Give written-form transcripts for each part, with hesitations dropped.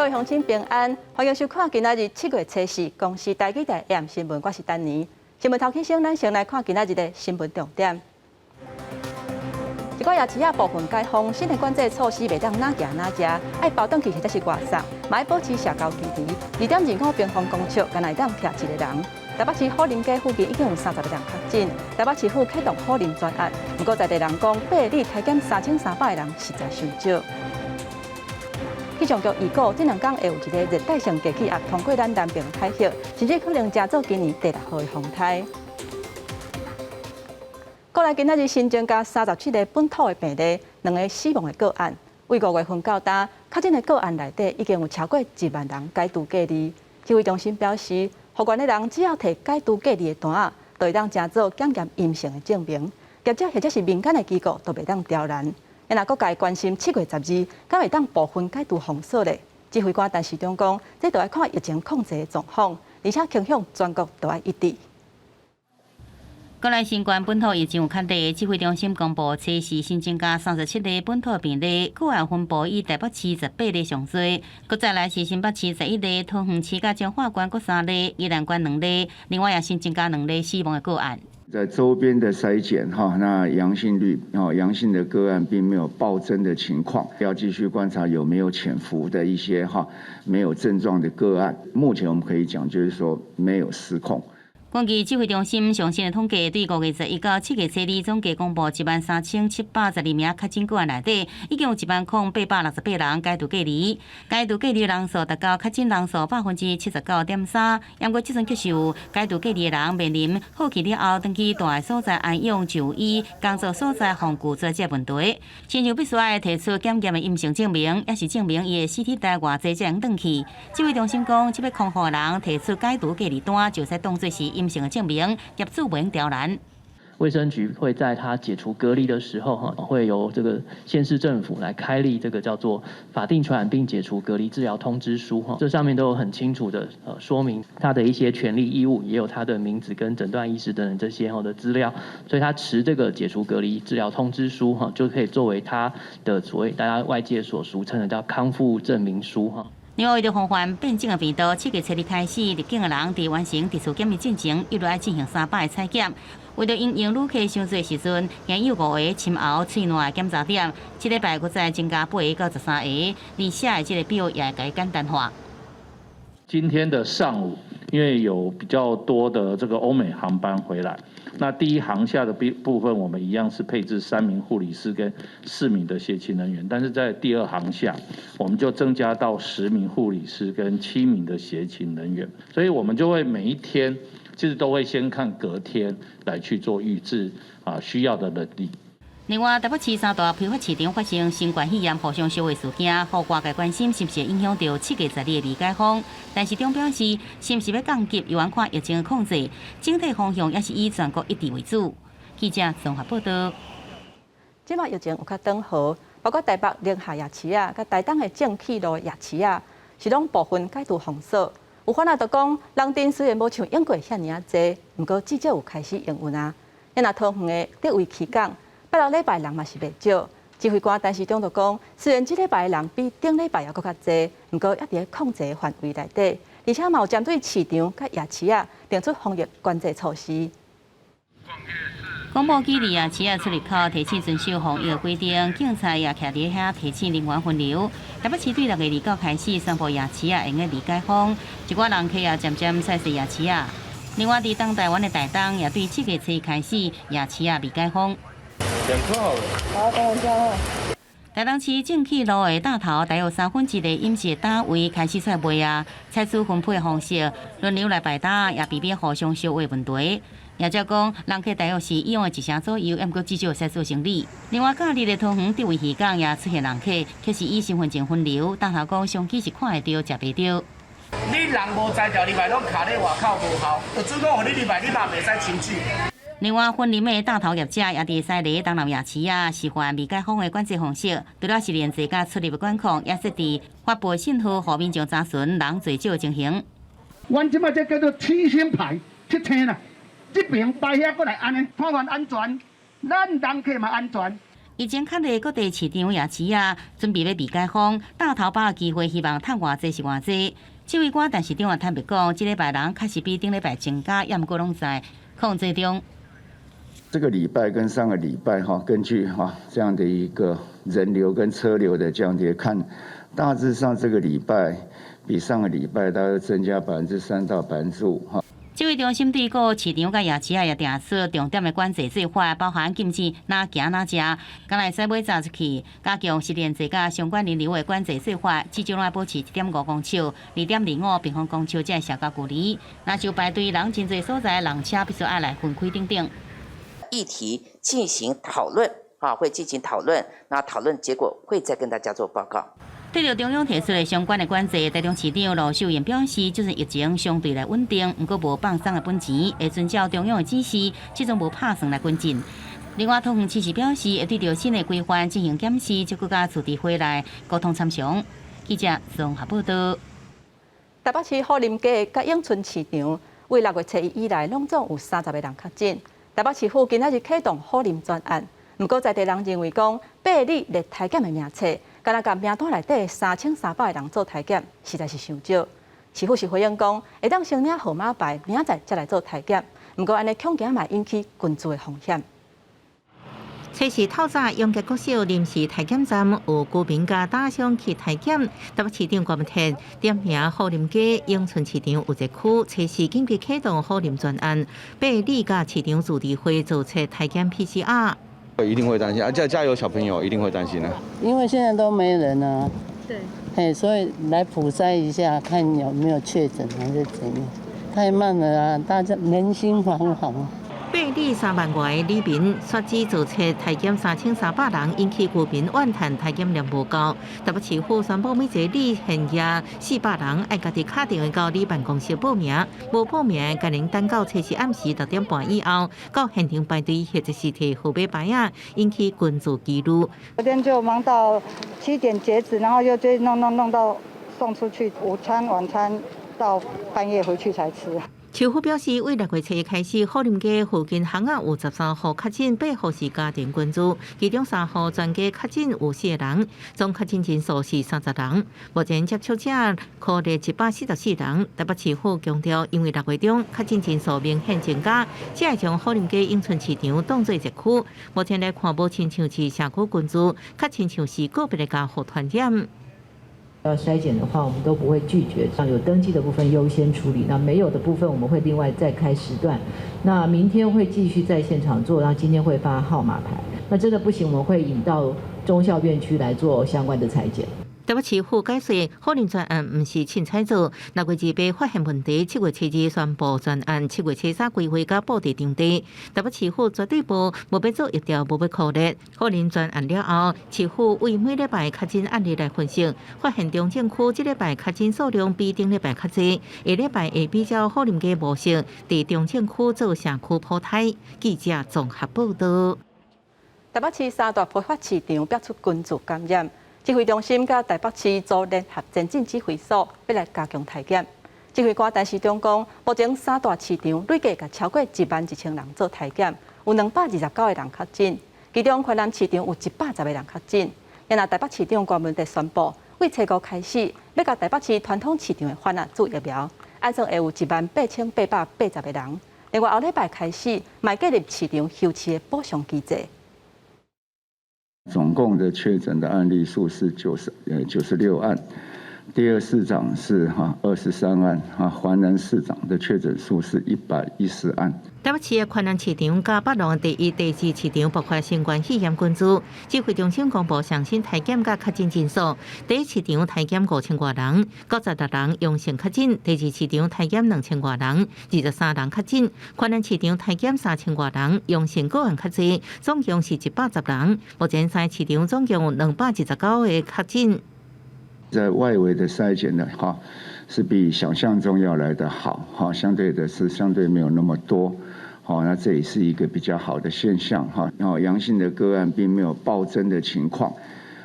位鄉親平安，歡迎收看今仔日7月初四公視台語台 AM 新聞，我是丹妮。新聞頭起先，咱先來看今仔日的新聞重點。一寡夜市仔部分解封，新的管制措施袂當若行若食，愛包轉去或者是外送，嘛愛保持社交距離。2.25平方公尺，干焦會當徛一个人。台北市虎林街附近已經有30個人確診，台北市府啟動虎林專案。毋過在地人講，8日篩檢3300個人，實在傷少。氣象局預告，這兩工會有一个熱帶性低氣壓通過咱南邊海峽，甚至可能成做今年第六號的風颱。國內今仔日新增加37个本土的病例，兩个死亡的個案。對5月份到今，確診的個案內底已經有超過1萬人解除隔離。指揮中心表示，復原的人只要提解除隔離的單仔，就會當成做檢驗陰性的證明。業者或者是民間的機構都袂當刁難。若各界關心7月12，敢會當部分解除封鎖咧？指揮官陳時中講，這著愛看疫情控制的狀況，而且傾向全國都愛一致。國內新冠本土疫情有確定，指揮中心公布，初四新增加37个本土病例，個案分布以台北市18例上濟，閣再來是新北市11例，桃園市佮彰化縣各三例，宜蘭縣兩例，另外也新增加兩例死亡的個案。在周邊的篩檢哈，那陽性率哦，陽性的個案並沒有暴增的情況，要繼續觀察有沒有潛伏的一些哈沒有症狀的個案。目前我們可以講，就是說沒有失控。根據指揮中心上新的統計，對5月11到7月初二總計公布13,712名確診個案內底，已經有10,868人解除隔離，解除隔離人數達到確診人數79.3%。毋過這陣卻是有解除隔離的人面臨好去了後，轉去蹛的所在安養就醫、工作所在防具這這問題，親像必須愛提出檢驗的陰性證明，抑是證明伊的 CT 值偌濟才會轉去。指揮中心講，這欲康復的人提出解除隔離單，就使當作是陰性的證明，業主袂刁難。衛生局會在他解除隔離的時候，哈，會由這個縣市政府來開立這個叫做法定傳染病解除隔離治療通知書，哈，這上面都有很清楚的說明他的一些權利義務，也有他的名字跟診斷醫師等等這些的資料，所以他持這個解除隔離治療通知書，哈，就可以作為他的所謂大家外界所俗稱的叫康復證明書，哈。另外，為著防範變種的病毒，7月初二開始，入境的人佇完成特殊檢疫進前，一律愛進行3擺的採檢。為著因應旅客傷濟時陣，現有五个深喉喙瘻的檢查點，這禮拜閣再增加8個到13個，而寫的這个表也會共簡單化。今天的上午，因為有比較多的這個歐美航班回來，那第一航廈的部分，我們一樣是配置3名護理師跟4名的協勤人員，但是在第二航廈，我們就增加到10名護理師跟7名的協勤人員，所以我們就會每一天其實都會先看隔天來去做預置啊需要的人力。另外，台北市三大批發市場發生新冠肺炎互相相話事件，予外界關心是毋是會影響著7月12的未解封。陳時中表示，是毋是欲降級，猶愛看疫情的控制，整體方向也是以全國一致為主。記者綜合報道。這擺疫情有較轉好，包括台北寧夏夜市仔，佮台東的正氣路夜市仔，是攏部分解除封鎖。有販仔就講，人陣雖然無像往過遐爾仔濟，毋過至少有開始營運啊。若桃園的德威漁港，拜六禮拜人嘛是袂少，指揮官陳時中就講，雖然這禮拜的人比頂禮拜猶閣較濟，毋過猶佇咧控制範圍內底，而且嘛有針對市場佮夜市仔定出防疫管制措施。廣播機裡夜市仔出入口提醒遵守防疫的規定，警察也徛佇遐提醒人員分流。台北市對6月29開始宣布夜市仔會用得未解封，一寡人客也漸漸駛勢夜市仔。另外，佇東台灣的台東也對7月初開始夜市仔未解封。好，等一下。台東市正氣路的大頭，大約1/3的飲食檔位開始出來賣啊，採取分配方式，輪流來擺檔，也避免互相相話問題。業者講，人客大約是以往的一成左右，毋過至少會使做生意。另外，假日的桃園德威漁港也出現人客，卻是以身份證分流。大頭講，商機是看會著，食袂著。你人無才調入來，攏卡咧外口無效，就準講予你入來，你嘛袂使清水。另外，雲林的大頭業者也佇西螺東南夜市仔，示範未解封的管制方式，除了實聯制佮出入的管控，也設置發布信號，予民眾查詢人濟少的情形。阮這擺這叫做七星牌，七星啦，這邊擺遐過來按呢，攤販安全，咱人客嘛安全。疫情較熱，各地市場夜市仔，準備欲未解封，鬥頭班的機會，希望趁偌濟是偌濟。指揮官陳時中也坦白講，這禮拜人確實比頂禮拜增加，也毋過攏在控制中。這個禮拜跟上個禮拜哈，根據哈這樣的一個人流跟車流的這樣的看，大致上這個禮拜比上個禮拜大概增加3%到5%哈。指揮中心對各市場佮夜市仔也定出重點的管制做法，包含禁止哪行哪食，敢若會使買炸出去，加強實聯制佮相關人流的管制做法，至少攏愛保持1.5公尺、2.25平方公尺這社交距離。若是有排隊人真濟所在，人車必須愛來分開等等。議題進行討論，啊，會進行討論，那討論結果會再跟大家做報告。對著中央提出的相關的管制，台中市長盧秀燕表示，就算疫情相對來穩定，毋過無放鬆的本錢，會遵照中央的指示，這種無拍算來跟進。另外，桃園市是表示，會對著新的規範進行檢視，就閣佮自治會來溝通參詳。記者綜合報道。台北市好林街佮永春市場，為6月初一以來，攏總有30個人確診。台北市府今仔日啟動好林專案，毋過在地人認為講，八里列體檢的名冊，敢若共名單內底3300個人做體檢，實在是傷少。市府是回應講，會當先領號碼牌，明仔載才來做體檢。毋過按呢恐驚嘛引起群聚的風險。初四透早，永吉國小臨時體檢站有居民共打賞去體檢。台北市長郭文鐵點名好林街永春市場有一區，初四緊急啟動好林專案，八里佮市場自治會做出體檢 PCR。一定會擔心啊！家家有小朋友，一定會擔心啊。因為現在都沒人啊。對。嘿，所以來普篩一下，看有沒有確診還是怎樣。太慢了啊！大家人心惶惶。八里3萬外里民，率先做測體檢3300人，引起居民怨嘆體檢量無夠。台北市府宣布，每一个里限額400人，愛家己敲電話到里辦公室報名，無報名，共𪜶等到初四暗時6點半以後，到現場排隊或者是提號碼牌仔，引起群聚疑慮。昨天就忙到7點截止，然後又就弄弄弄到送出去，午餐晚餐到半夜回去才吃。市府表示，為6月初一開始，好林街附近巷仔有13戶確診，8戶是家庭群聚，其中3戶全家確診有4個人，總確診人數是30人。目前接觸者可列144人。台北市府強調，因為6月中確診人數明顯增加，才會將好林街永春市場當做熱區。目前來看，無親像是社區群聚，較親像是個別的家戶傳染。要篩檢的話，我們都不會拒絕，像有登記的部分優先處理，那沒有的部分我們會另外再開時段。那明天會繼續在現場做，然後今天會發號碼牌。那真的不行，我們會引到忠孝院區來做相關的採檢。台北市府解釋，好林專案毋是凊彩做。6月28發現問題，7月初二宣布專案，7月初三規劃佮布置場地。台北市府絕對無欲做疫調，無欲箍熱。好林專案了後，市府為每禮拜確診案例來分析，發現中正區這禮拜確診數量比頂禮拜較濟，下禮拜會比照好林街模式，佇中正區做社區普篩。記者綜合報道。台北市三大批發市場爆出群聚感染。指揮中心佮台北市組聯合前進指揮所，欲來加強體檢。指揮官陳時中講，目前三大市場累計共超過1萬1千人做體檢，有229個人確診，其中環南市場有110個人確診。然後台北市長郭文哲宣布，為初五開始，欲共台北市傳統市場的販仔注疫苗，按算會有1萬8880個人。另外後禮拜開始，嘛建立市場休市的補償機制。總共的確診的案例數是96案，第二市場是哈23案，哈環南市場的確診數是110案。台北市的環南市場佮北農第一、第二市場爆發新冠肺炎群聚，指揮中心公布上新體檢佮確診人數，第一市場體檢5000外人，96人陽性確診；第二市場體檢2000外人，23人確診；環南市場體檢3000外人，陽性個案較濟，總共是110人。目前三市場總共有229個確診。在外圍的篩檢的話，是比想象中要來得好，哈，相對的是相對沒有那麼多，好，那這也是一個比較好的現象，哈，然後陽性的個案並沒有暴增的情況，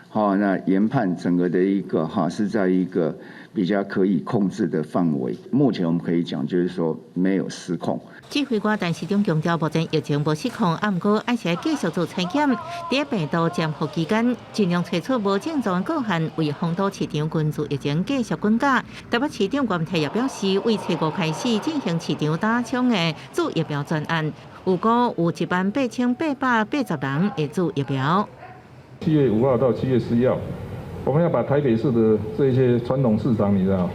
好，那研判整個的一個哈是在一個比較可以控制的範圍。目前我們可以講，就是說沒有失控。指揮官陳時中強調，目前疫情無失控，啊，毋過還是愛繼續做採檢。佇病毒潛伏期間，盡量揣出無症狀個案，為封堵市場根據疫情繼續滾價。台北市長嚴提也表示，為初五開始進行市場打槍的注疫苗專案，預估有18,880人會注疫苗。7月5號到7月11號，我們要把台北市的這些傳統市場，你知道，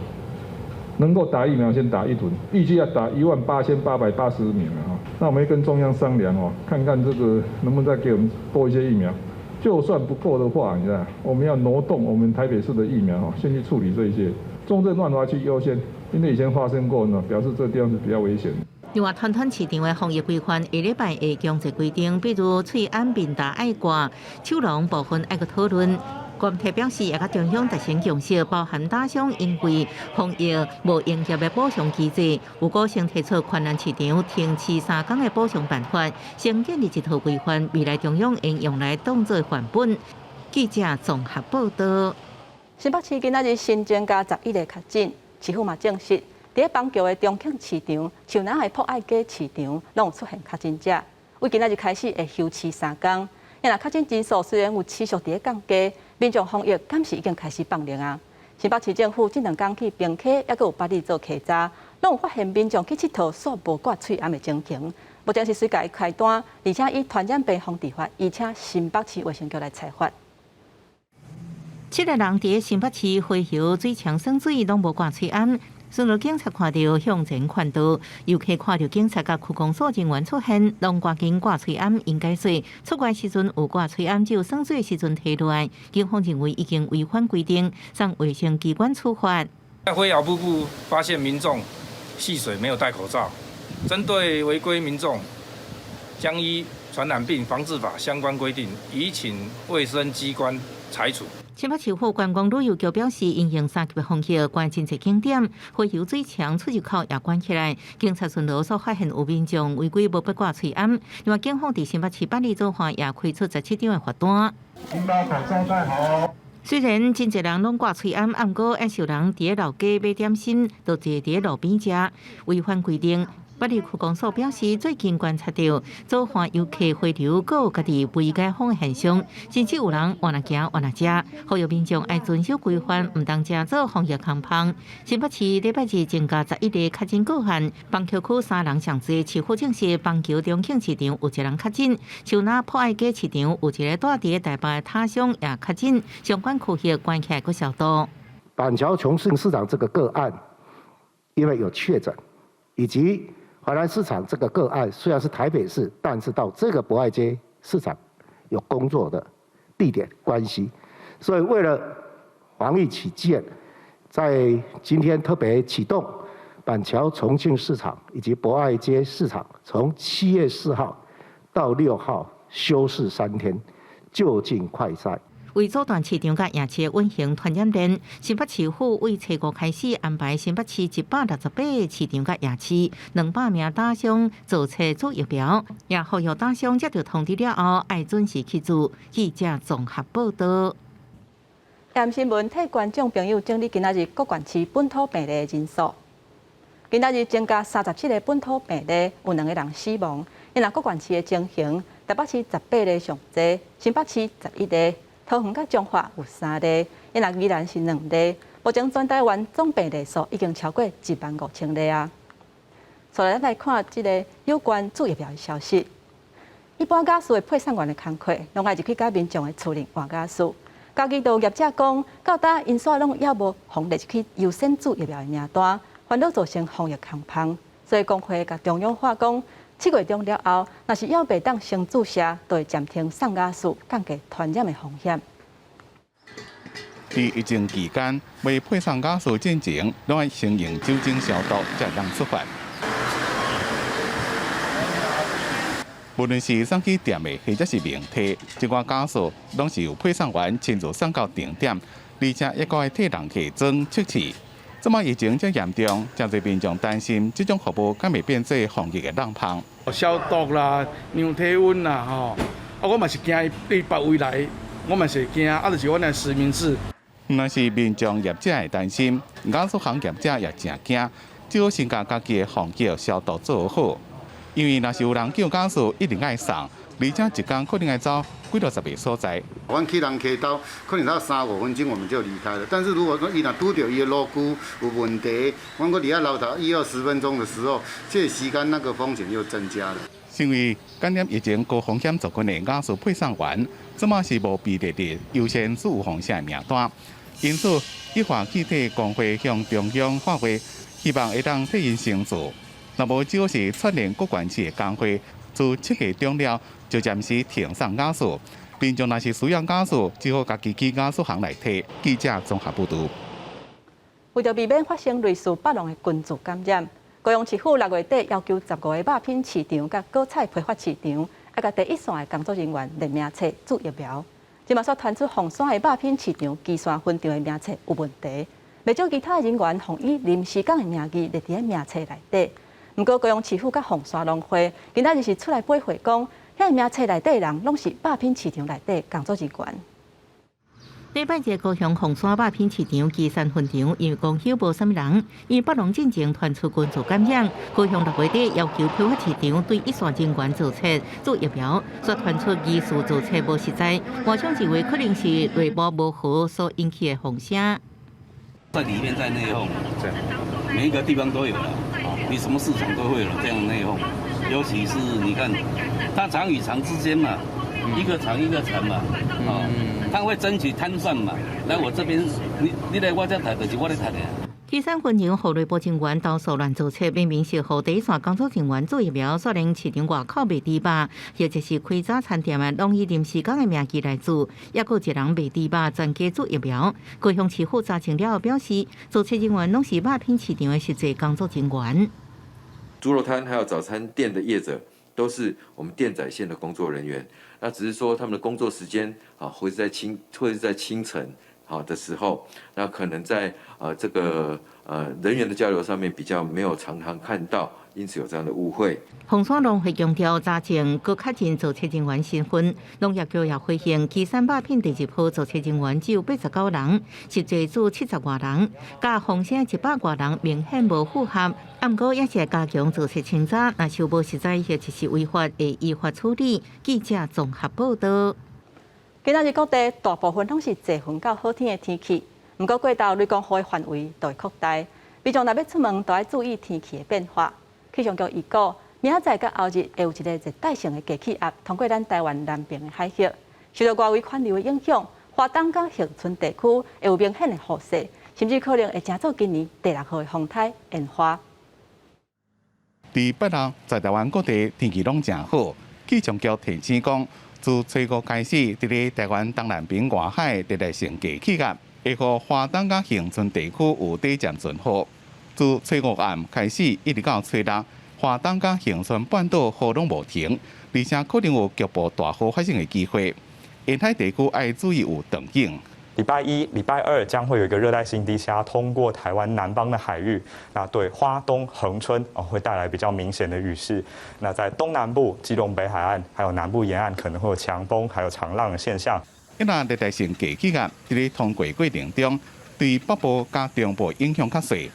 能夠打疫苗先打一輪，預計要打18,880名啊！那我們會跟中央商量哦，看看這個能不能再給我們多一些疫苗。就算不夠的話，你知道，我們要挪動我們台北市的疫苗哦，先去處理這些重症萬華區優先，因為以前發生過呢，表示這個地方是比較危險。另外，傳統市場的防疫規範下禮拜會強制規定，比如喙罨面罩愛掛，手廊部分愛閣討論。郭提表示，也佮中央達成共識，包含打商因為防疫無營業的補償機制，有個先提出寬限市場停市3天的補償辦法，先建立一套規範，未來中央應用來當做範本。記者綜合報道。新北市今仔日新增加11例確診，市府嘛證實，佇咧板橋的中慶市場、樹林的博愛街市場，攏有出現確診者。為今仔日開始會休市3工。若確診人數雖然有持續佇咧降低，民眾防疫敢是已經開始放寬啊。新北市政府這兩工去平溪，抑閣有八里做稽查，攏有發現民眾去𨑨迌煞無掛喙罨的情形。目前是隨共開單，而且以傳染病防治法，移請新北市衛生局來裁罰。七个人佇新北市回游水牆耍水，攏無掛喙罨。巡邏警察看著向前勸導，遊客看著警察佮區公所人員出現，攏趕緊掛喙罨。應該說，出外時陣有掛喙罨，只有耍水時陣提落來。警方認為已經違反規定，送衛生機關處罰。在灰窯瀑布發現民眾戲水沒有戴口罩，針對違規民眾，將依傳染病防治法相關規定，移請衛生機關裁處。新北市府觀光旅遊局表示，因應三級的風險，關真濟景點，回游水牆出入口也關起來。警察巡邏所發現有民眾違規無掛喙罨。另外，警方佇新北市八里左岸也開出17張的罰單。請把口罩戴好。雖然真濟人攏掛喙罨，毋過還是有人佇咧老街買點心，就坐佇咧路邊食，違反規定。八里區公所表示，最近觀察著左岸遊客回流，閣有家己未解封的現象，甚至有人換來行換來食，呼籲民眾愛遵守規範，毋通成做防疫空縫。新北市禮拜日增加11例確診個案，板橋區三人上濟，市府證實板橋中慶市場有一人確診，樹林博愛街市場有一个蹛佇咧台北的他鄉也確診，相關區域關起來閣消毒。板橋重慶市場這個個案，因為有確診，以及淮南市場這個個案雖然是台北市，但是到這個博愛街市場有工作的地點關係，所以為了防疫起見，在今天特別啟動板橋重慶市場以及博愛街市場，從7月4號到6號休市3天，就近快篩。為阻斷市場佮夜市隱形傳染鏈，新北市府為初五開始安排新北市168個市場佮夜市200名打商做冊注疫苗，也呼籲打商接著通知了後，愛準時去注。記者綜合報導。AM 新聞替觀眾朋友整理今仔日各縣市本土病例的人數。今仔日增加37个本土病例，有兩個人死亡。因為各縣市的情形，台北市18例上濟，新北市11例。桃園佮彰化有三例，因為宜蘭是兩例。目前全台灣總病例數已經超過1萬5千例啊。所以咱來看這个有關注疫苗的消息。一般瓦斯的配送員的工課，攏愛入去共民眾的厝裡換瓦斯。家己就業者講，到今𪜶煞攏猶無予列入去優先注疫苗的名單，煩惱造成防疫空縫。所以工會共中央喊講，7月中了後，若是猶袂當先注射，就會暫停送瓦斯，降低傳染的風險。佇疫情期間，未配送瓦斯進前，攏愛先用酒精消毒，才會當出發。無論是送去店的，或者是明提，這寡瓦斯攏是由配送員親自送到定點，而且抑閣愛替人客裝測試。這擺疫情遮嚴重，誠濟民眾擔心這種服務敢會變做防疫的漏縫。消毒啦，量體溫啦，吼，啊，我嘛是驚伊對別位來，我嘛是驚，啊，就是阮的實名制。毋但是民眾業者會擔心，瓦斯行業者也誠驚，只好先共家己的防疫消毒做好。因為若是有人叫瓦斯，一定愛送，而且一工可能愛走幾落十个所在。阮去人家兜，可能才三五分鐘我們就離開了。但是如果說伊若拄著伊的爐具有問題，阮閣佇遐留頭一二十分鐘的時候，這個時間那個風險又增加了。身為感染疫情高風險族群的瓦斯配送員，這馬是無被列入優先注風險的名單。因此，液化氣體公會向中央發話，希望會當替𪜶申訴。若無，只好是串聯各縣市的工會，自7月中了就暫時停送瓦斯。民眾若是需要瓦斯，只好家己去瓦斯行來提。記者綜合報導。為著避免發生類似北龍的群聚感染，高雄市府6月底要求15个肉品市場佮果菜批發市場，愛共第一線的工作人員列名冊注疫苗。這馬煞傳出鳳山的肉品市場旗山分場的名冊有問題，袂少其他人員予以臨時工的名義列佇名冊內底。毋過高雄市府佮鳳山農會今仔日是出來回話講，遐个名冊內底的人攏是肉品市場內底工作人員。禮拜日高雄鳳山肉品市場旗山分場，因為公休無啥物人，因為北龍進前傳出群聚感染，高雄6月底要求批發市場對一線人員做冊注疫苗，煞傳出疑似做冊無實在，外相認為可能是內部無和所引起的風聲。在裡面在內訌，每一個地方都有了，你什麼市場都會有這樣內訌，尤其是你看，它廠與廠之間嘛，一個廠一個廠嘛，哦，他會爭取攤販嘛，來我這邊，你來我這提，就是我咧提的。旗山分場予內部人員投訴亂做冊，明明是予第一線工作人員注疫苗，煞連市場外口賣豬肉，或者是開早餐店的，攏以臨時工的名義來做，抑閣有一人賣豬肉，全家注疫苗。高雄市府查證了後表示，做冊人員攏是肉品市場的實際工作人員。豬肉攤還有早餐店的業者，都是我們店仔線的工作人員。那只是說他們的工作時間啊，會是在清晨好的時候，那可能在這個人員的交流上面比較沒有常常看到，因此有這樣的誤會。鳳山農會強調查證，閣確認做冊人員身份。農業局也回應，旗山肉品第一波做冊人員只有89人，實際注70外人，佮風聲100外人明顯無符合。毋過也是加強做冊清查，若是無實在或者是違法，會依法處理。記者綜合報道。今仔日各地大部分攏是濟雲到好天的天氣，毋過過晝雷公雨的範圍就會擴大，民眾若欲出門，都愛注意天氣的變化。氣象局預告，明仔載佮後日會有一个熱帶性的低氣壓通過咱台灣南邊的海峽，受到外圍環流的影響，花東佮恆春地區會有明顯的雨勢，甚至可能會成做今年第六號的風颱煙花。佇拜六，在台灣各地天氣攏誠好，氣象局提醒講，自初五開始，佇咧台灣東南邊外海熱帶性低氣壓，會予花東佮恆春地區有短暫陣雨。自初五暗開始，一直到初六，花東佮恆春半島雨攏無停，而且可能有局部大雨發生的機會。沿海地區愛注意有長湧。禮拜一、禮拜二將會有一個熱帶性低氣壓通過台灣南方的海域，那對花東、恆春哦會帶來比較明顯的雨勢。那在東南部、基隆北海岸，還有南部沿岸可能會有強風，還有長浪的現象。這若熱帶性低氣壓佇咧通過過程中，對北部佮中部影響較細。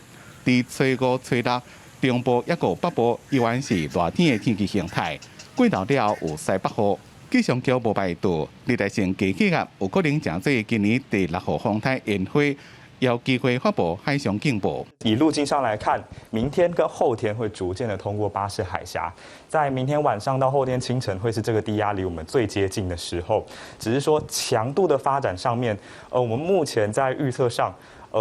佇初五、初六，中部抑閣北部依然是熱天的天氣形態。過晝了後有西北雨。氣象局無排除熱帶性低氣壓有可能成做今年第六號風颱煙花，有機會發布海上警報。以路徑上來看，明天跟後天會逐漸的通過巴士海峽，在明天晚上到後天清晨會是這個低壓離我們最接近的時候。只是說強度的發展上面，我們目前在預測上，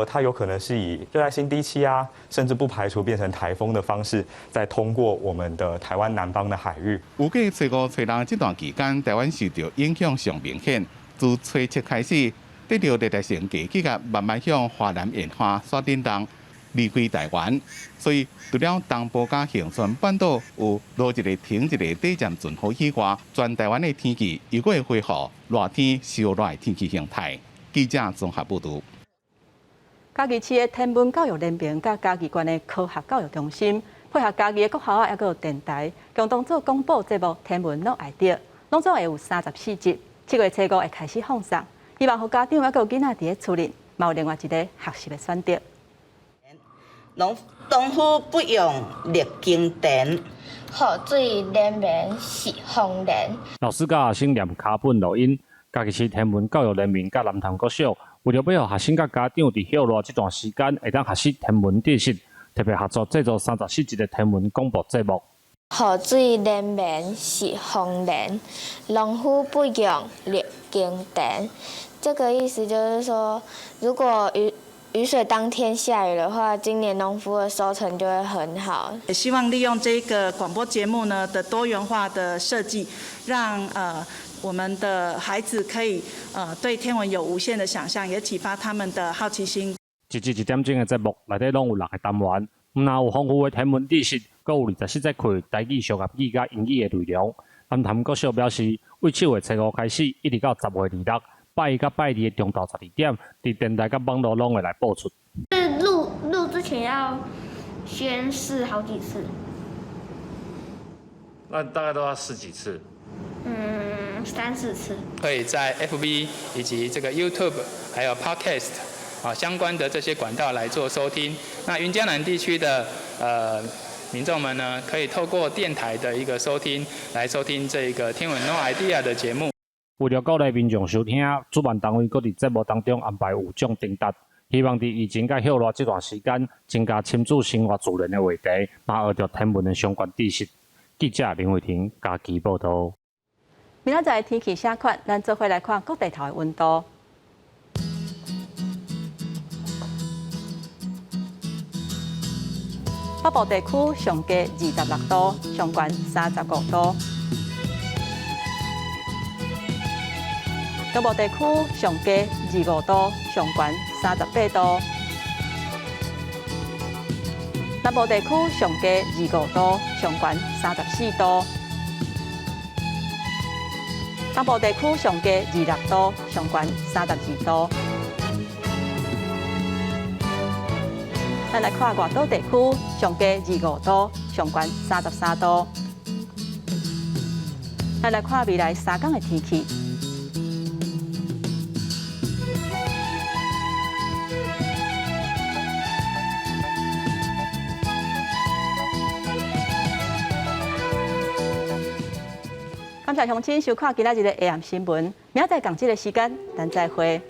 它有可能是以熱帶性低氣壓，甚至不排除變成颱風的方式，再通過我們的台灣南方的海域。預計初五、初六這段期間，台灣受到影響上明顯。自初七開始，得著熱帶性低氣壓慢慢向華南沿岸煞振動，離開台灣。所以，除了東部佮恆春半島有落一个停一个短暫陣雨以外，全台灣的天氣又閣會恢復熱天、燒熱的天氣形態。記者綜合報導。嘉義市的天文教育聯盟佮嘉義縣的科學教育中心配合嘉義的國校啊，抑閣有電台，共同做廣播節目《天文攏愛著》，攏總會有34集，7月初五會開始放送。希望予家長抑閣有囡仔佇咧厝裡，嘛有另外一个學習的選擇。農農夫不用力耕田，雨水連綿是豐年。老師佮學生念跤本錄音，嘉義市天文教育聯盟佮南潭國小，為著欲予學生佮家長佇歇熱這段時間會當學習天文知識，特別合作製作34集的天文廣播節目。雨水連綿是豐年，農夫不用力耕田。這個意思就是說，如果雨水當天下雨的話，今年農夫的收成就會很好。也希望利用這個廣播節目呢的多元化的設計，讓我們的孩子可以對天文有無限的想象，也啟發他們的好奇心。一集一點鐘的節目內底攏有六個單元，毋但有豐富的天文知識，閣有24節課台語、小合語佮英語的內容。南潭國小表示，對7月初5開始，一直到10月26，拜一佮拜二的中晝12點，佇電台佮網路攏會來播出。錄錄之前要先試好幾次。那大概都要試幾次？三四次。可以在 FB 以及這個 YouTube 還有 Podcast 啊相關的這些管道來做收聽。那雲嘉南地區的民眾們呢，可以透過電台的一個收聽，來收聽這個天文 No Idea 的節目。為著鼓勵民眾收聽，主辦單位閣佇節目當中安排有獎徵答，希望佇疫情佮歇熱這段時間，增加親子生活自然的話題，嘛學著天文的相關知識。記者林慧婷嘉義報導。明仔載天氣啥款？咱做伙來看各地頭的溫度。北部地區上低26度，上懸35度。中部地區上低25度，上懸38度。南部地區上低25度，上懸34度。東部地區上低26度，上懸32度。咱來看外島地區上低25度，上懸33度。咱來看未來三工的天氣。感謝鄉親收看今仔日的 AM 新聞，明仔載仝這个時間，咱再會。